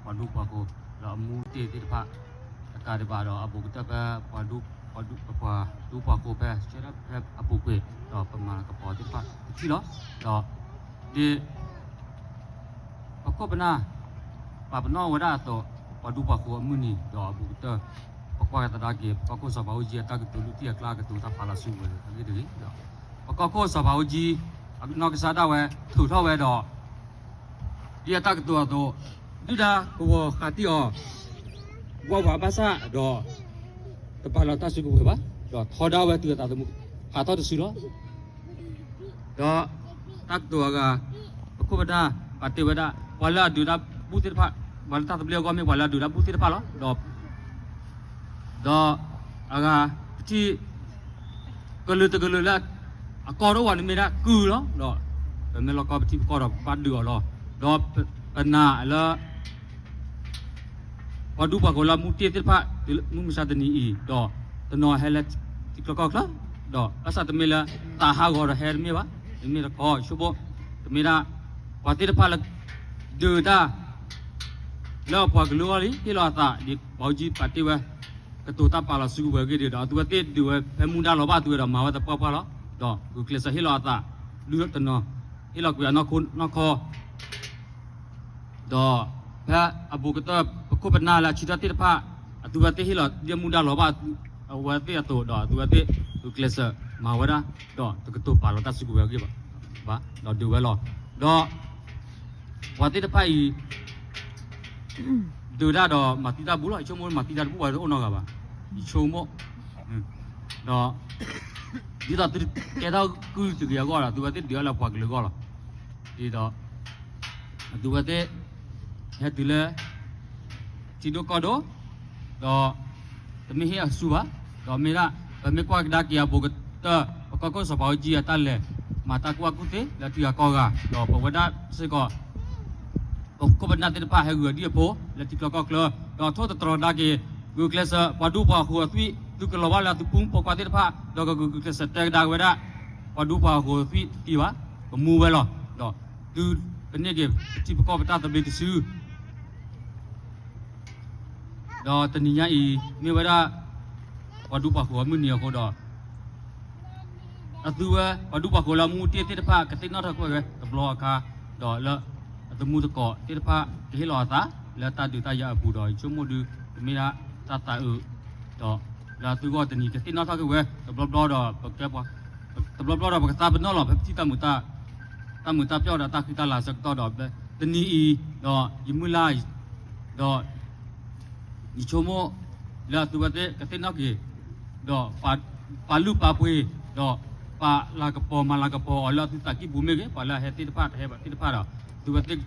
ပှၤဒူပှၤဃိၤလၢအမူတ့ၢ်သ့ၣ်တဖၣ် တကးဒံးဘၣ်ဒီးအဘူးကတၢၢ်ဖဲ ပှၤဒူ ပှၤဒူ ပှၤဒူပှၤဃိၤဖဲ ဆှၢထၢၣ်ဖဲအပူၤကွံာ် ဒီးပမၤလၤကပီၤသ့ၣ်တဖၣ်တထံၣ်လီၤ. ဒီးဒ် ပခိၣ်ပနၢ် ပာ်ပနီၣ်ဝဲဒၣ်အသိး ပှၤဒူပှၤဃိၤအမုၢ်နံၤ ဒီးအဘူးကတၢၢ် ပကွၢ်ကသဒၣ်က့ၤ ပကီၢ်ခိၣ်စီၤဘးအူကၠံအတၢ်ကတိၤလုၢ်ထံၣ်အကျါ ကတိၤတၢ်ပာ်လီၤစုကဝဲၤအဂ့ၢ်တဂ့ၤ, ဒီးပကီၢ်ခိၣ်စီၤဘးအူကၠံ အနီၢ်ကစၢ်ဒၣ်ဝဲ ထုးထီၣ်ဝဲဒီး ဒ်အတၢ်ကတိၤအသိး ဒုၣ်ဒါကဝီၤဃာ်တံၢ်အီၤ ဝးဝးဘၣ်ဆၣ်ဒီး တပာ်လီၤတၢ်စုကဝဲၤဘၣ်, ဒီးထီဒါဝဲတုၤအသးသမူ ဟးထီၣ်တစုလီၤ. ဒီးတၢ်ကတိၤအဂၤ ပခိၣ်ပနၢ်ပာ်တ့ၢ်ဝဲဒၣ် ပှၤလၢအဒုးတၢ်ဘူၣ်သ့ၣ်တဖၣ်, ပှၤလၢတၢ်သဘျ့အဂီၢ်မ့ၢ်ပှၤလၢအဒုးတၢ်ဘူၣ်သ့ၣ်တဖၣ်လီၤ. ဒီး ဒီးအဂၤ ပထံၣ် ကလုာ်တကလုာ်လၢ အကီၢ်တအိၣ်ဘၣ်န့ၣ်မ့ၢ်ဒၣ်ကုၢ်လီၤ. ဒီးပမ့ၢ်လီၤကီပထံပကီၢ်ဒီးပဘၣ်ဒုးအီၤလီၤ. ဒီးပနာ်လၢ ပှၤဒူပှၤဃိၤလၢမူတ့ၢ်သ့ၣ်တဖၣ် တုၤမုၢ်မဆါတနံၤအံၤ ဒီးတနီၤဟဲလၢထံချၢကီၢ်ချၢ ဒီးဘၣ်ဆၣ်တမ့ၢ်လၢ သးဟးဂီၤဒီးဟဲတမ့ၢ်ဘၣ်, တမ့ၢ်တခီ ဆိကမိၣ် တမ့ၢ်ဒၣ် ပှၤသ့ၣ်တဖၣ်လၢ ဒုးတၢ် လၢအပှၤကလုာ်အဂီၢ်လံ ဟ့ၣ်လီၤအသး ဒ်ပှၤအူကၠံပာ်တ့ၢ်ဝဲ ကတိၤတၢ်ပာ်လီၤစုကဝဲၤအဂ့ၢ်ဒီး အသုဝဲသ့ၣ်ဒုးဝဲဖဲမူဒါလီၤဘၣ်အသုဝဲဒီးမၤဝဲသပှၢ်ပှၢ်လီၤ. ဒီးဂုာ်ကျဲးစၢးဟ့ၣ်လီၤအသး လုၢ်တနီၤ ဟ့ၣ်လီၤကွံာ်အနီၢ်ခိနီၢ်ခီ ဒီးဖဲအဘူးကတၢၢ် ပခိၣ်ပနၢ်လၢအဆၢထၢၣ်သ့ၣ်တဖၣ် အသုဝဲသ့ၣ်ဟ့ၣ်လီၤဒ်မူဒါလီၤဘၣ် အဝဲသ့ၣ်အသိး ဒီးအသုဝဲသ့ၣ်ဂုာ်ကျဲးစၢးမၤဝဲဒၣ် ဒီးတကတိၤပာ်လီၤတၢ်စုကဝဲၤအဂ့ၢ်ဘၣ် ဒီးဒုးဝဲလီၤ. ဒီးပှၤသ့ၣ်တဖၣ်အံၤ ဒုးတၢ်ဒီးမၤသံတၢ်ဘူၣ်လီၤ. ယဆိကမိၣ်မၤသံတၢ်တဘူၣ်ပှၤတအိၣ်နီတဂၤဘၣ်. ယဆိကမိၣ် ဒီး ဒ်သိးသုကဲထီၣ်ကုၢ်တဂ့ၤအဂီၢ်ဒီး သုဝဲသ့ၣ်ဒုးအီၤလၢပှၤကလုာ်အဂီၢ်လီၤ. ဒ်သိး အသုဝဲသ့ၣ် ဟဲတုၤလၢ ထံဒိၣ်ကီၢ်ဒိၣ် ဒီး တမ့ၢ်ဟ့ၣ်အဆူၣ်ဘၣ်, ဒီးမ့ၢ်ဒၣ် ပမ့ၢ်ကွၢ်ကဒါက့ၤအဘူးကတၢၢ် ပကီၢ်ခိၣ်စီၤပၤအူကၠံအတၢ်လဲၤ မၤတၢ်ကူၣ်ဘၣ်ကူၣ်သ့လၢထံဂၤကီၢ်ဂၤ ဒီးပဝဲဒၣ်စ့ၢ်ကီး ပခိၣ်ပနၢ်သ့ၣ်တဖၣ်ဟဲဂုာ်အဒံၣ်အဖိ လၢထံချၢကီၢ်ချၢ ဒီးထိၣ်သတြီၤကဒါက့ၤ ဂုာ်ကျဲးစၢးပှၤဒူပှၤဃိၤအသွံၣ် သုကလီၤဘၣ်လၢသုပူဖိခွါသ့ၣ်တဖၣ် ဒီးကဂုာ်ကျဲးစၢးတဲကဒါက့ၤဝဲဒၣ် ပှၤဒူပှၤဃိၤအသွံၣ်တသံဘၣ်, ကမူဝဲလီၤ. ဒီးသုကန့ၢ်က့ၤပထံပကီၢ်ပတၢ်သဘျ့တစု ဒီးတနံၤညါအံၤ မ့ၢ်ဝဲဒၣ် ပှၤဒူပှၤဃိၤအမုၢ်နံၤအဃိဒီး အသုဝဲ ပှၤဒူပှၤဃိၤလၢအမူတ့ၢ်သ့ၣ်တဖၣ် ကသ့ၣ်နီၣ်ထီၣ်ကွံာ်ဝဲတဘျီအခါ ဒီးလၢအသမူသကိးသ့ၣ်တဖၣ် ကဟ့ၣ်လီၤအသး လၢတၢ်ဒုးတၢ်ယၤအပူၤဒီး ယဆိကမိၣ်ဒုး ကမ့ၢ်ဒၣ်တၢ်သးအုး ဒီးလၢအသုဂီၢ်တနံၤ ကသ့ၣ်နီၣ်ထီၣ်ကွံာ်ဝဲ တဘျီဘျီဒီးပကဲပှၤ တဘျီဘျီဒီးပကသးပနီၣ်လီၤ ဖဲပထံၣ်တၢ်မုာ်တၢ် တၢ်မုာ်တၢ်ပျီၣ်ဒီးတၢ်ဃံတၢ်လၤဆၢကတီၢ်ဒီး တနံၤအံၤ ဒီးယမုၢ်လၢ်အံၤ ဒီး ယဆိကမိၣ် လၢအသုဝဲသ့ၣ်ကသ့ၣ်နီၣ်က့ၤ ဒီးပာ်လုၢ်ပာ်ပှ့ၤ ဒီးပာ်လၤကပီၤမၤလၤကပီၤအီၤလၢအသုသးကံၢ်ပူၤမ့ၢ်ဂ့ၤ ပှၤလၢအဟဲသ့ၣ်တဖၣ်တဟဲဘၣ်သ့ၣ်တဖၣ်ဒီး သုဝဲသ့ၣ်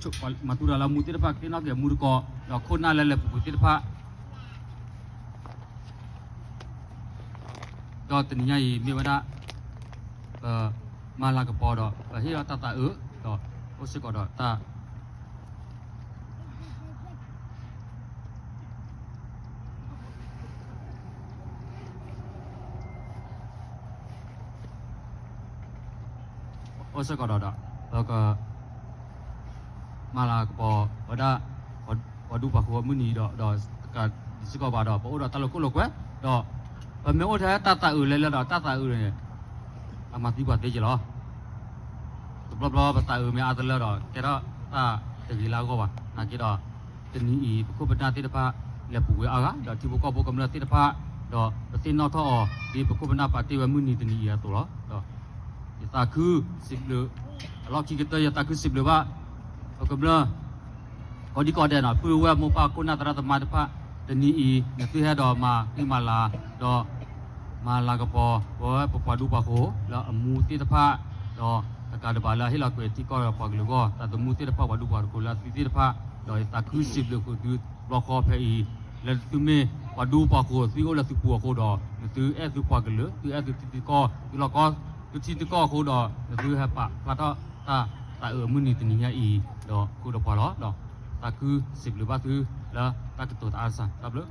မၤထူရၤလၢအမူသ့ၣ်တဖၣ် ကသ့ၣ်နီၣ်က့ၤအမူတကိး ဒီးခိၣ်နၢ်လၢလဲၤပူၤကွံာ်သ့ၣ်တဖၣ် ဒီးတနံၤညါအံၤမ့ၢ်ဝဲဒၣ် ပမၤလၤကပီၤဒီး ပဟ့ၣ်လီၤတၢ်သးအုး ဒီးအိၣ်စ့ၢ်ကီးဒီးတၢ် အိၣ်စ့ၢ်ကီးဒီး ပက မၤလၤကပီၤဝဲဒၣ် ပှၤဒူပှၤဃိၤအမုၢ်နံၤဒီး ဒီးတကးဒံးစ့ၢ်ကီးဘၣ်ဒီး ပအိၣ်ဒီးတၢ်လိာ်ခိၣ်လိာ်ကွဲ ဒီး ပမ့ၢ်အိၣ်ထဲတၢ်သးအုးလဲၤလၢဒီး တၢ်သးအုးန့ၣ် အမၤသံပှၤသ့က့လီၤ. တဘျီဘျီပသးအုးမ့ၢ်အါတလၢဒီး ကဲထီၣ်တၢ်တဂ့ၤလၢအဂီၢ်ဘၣ်. နာ်က့ဒီး တနံၤအံၤ ပခိၣ်ပနၢ်သ့ၣ်တဖၣ် လဲၤပူၤကွံာ်အါဂၤ ဒီးထံဖိကီၢ်ဖိကမျၢၢ်သ့ၣ်တဖၣ် ဒီးပသ့ၣ်နီၣ်ထီၣ်အီၤ ဒ်ပခိၣ်ပနၢ်ပာ်တ့ၢ်ဝဲမုၢ်နံၤတနံၤအံၤအသိးလီၤ. ဒီး ယသးခုစံးဘျုး အလီၢ်ခံကတၢၢ် ယသးခုစံးဘျုးဘၣ် ပကမျၢၢ် ကိးဒံကိးဒဲးနီၤ ပုၢ်ဝဲၢ်မိၢ်ပၢ်ခိၣ်နၢ်သရၣ်သမါတဖၣ် တနံၤအံၤ နသုဟဲဒီးမၤဃံမၤလၤ ဒီး မၤလၤကပီၤ ပဝဲပပှၤဒူပှၤဃိၤ လၢအမူသ့ၣ်တဖၣ် ဒီးတကးဒံးဘၣ်လၢအဟ့ၣ်လီၤကွံာ်ထံကီၢ်ဒီးပှၤကလုာ်အဂီၢ် သးသမူသ့ၣ်တဖၣ် ပှၤဒူပှၤဃိၤလၢအသွံၣ်သ့ၣ်တဖၣ် ဒီးယသးခုစံးဘျုးဃုာ်သုတဘျီဃီဖဲအံၤ လၢသုမ့ၢ်ပှၤဒူပှၤဃိၤသွံၣ်အိၣ်လၢသုပူၤအဃိဒီး နသုအဲၣ်သုပှၤကလုာ် သုအဲၣ်သုထံသုကီၢ် သုလီၤကီသုထံသုကီၢ်အဃိဒီး နသုဟဲပာ်ဖျါထီၣ်တၢ်သးအုးအမုၢ်နံၤတနံၤညါအံၤ ဒီးဃုာ်ဒီးပှၤလီၤ. ဒီးသးခုစံးဘျုးဘၣ်သုလၢတၢ်ကတိၤတအါစၢ် တၢ်ဘျုး